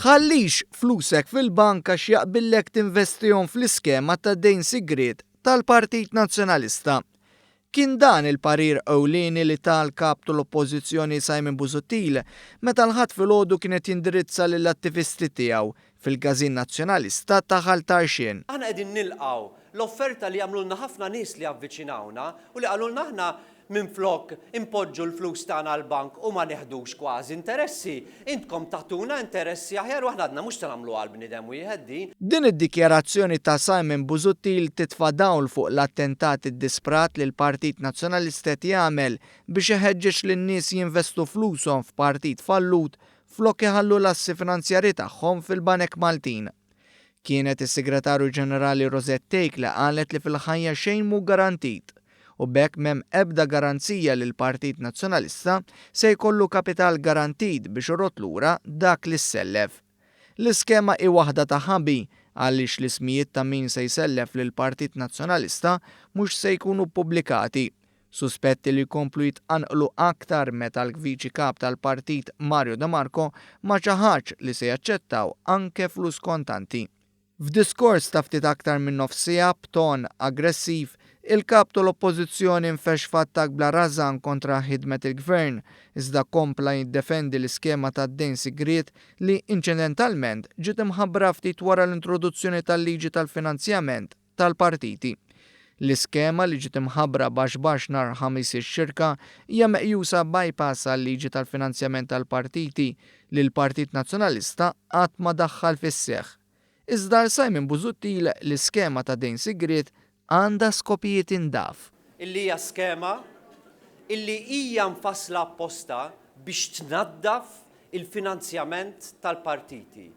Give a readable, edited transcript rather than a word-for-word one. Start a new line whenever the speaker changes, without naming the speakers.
Tħallix flusek fil-bank għax jaqbillek tinvestihom fl-iskema ta' dejn sigriet tal-Partit Nazzjonalista. Kien dan il-parir ewlieni li ta l-Kap tal-Oppożizzjoni Simon Busuttil meta l-Ħadd filgħodu kien qed jindirizza lill-attivisti tiegħu fil-Każin Nazzjonalista ta' Ħal Tarxien.
Aħna qegħdin nilqgħu l-offerta li għamlulna ħafna nies li avviċinawna u li qalulna aħna Minflok inpoġġu l-flus tagħna l-bank u ma neħdux kważi interessi, intkom tagħtuna interessi aħjar u aħna għadna mhux se nagħmluha għal bniedem wieħed din.
Din id-dikjarazzjoni ta' Simon Busuttil titfa' dawl fuq l-attentat iddisprat li l-Partit Nazzjonalista qed jagħmel biex iħeġġeġ lin-nies jinvestu flushom f'partit fallut flok iħallu l-assi finanzjarji tagħhom fil-banek Maltin. Kienet is-Segretarju Ġenerali Rosette Thake li qalet li fil-ħajja xejn mhu garantit u b'hekk m'hemm ebda garanzija li l-Partit Nazzjonalista se jkollu kapital garantit biex irodd lura dak li ssellef. L-iskema hi waħda ta' ħabi għaliex l-ismijiet ta' min se jsellef lill-Partit Nazzjonalista mhux se jkunu ppubblikati. Suspetti li jkomplu jitqanqlu aktar meta l-Viċi Kap tal-Partit Mario de Marco ma ċaħadx li se jaċċettaw anke flus kontanti. F'diskors ta' ftit aktar minn nofs siegħa b'ton aggressiv, il-Kap tal-Oppożizzjoni nfexx f'attakk bla rażan kontra ħidmet il-Gvern, iżda kompla jiddefendi l-iskema tad-dejn sigriet li inċidentalment ġiet imħabbra ftit wara l-introduzzjoni tal-liġi tal-finanzjament tal-partiti. L-iskema li ġiet imħabbra baxx baxx nhar Ħamis ix-Xirka hija meqjusa bypass għal-liġi tal-finanzjament tal-partiti li l-Partit Nazzjonalista qatt ma daħħal fis-seħħ. Iżda għal Simon Busuttil l-iskema ta' dejn sigriet għandha skopijiet indaf.
Illi hija skema illi hija mfassla apposta biex tnaddaf il-finanzjament tal-partiti.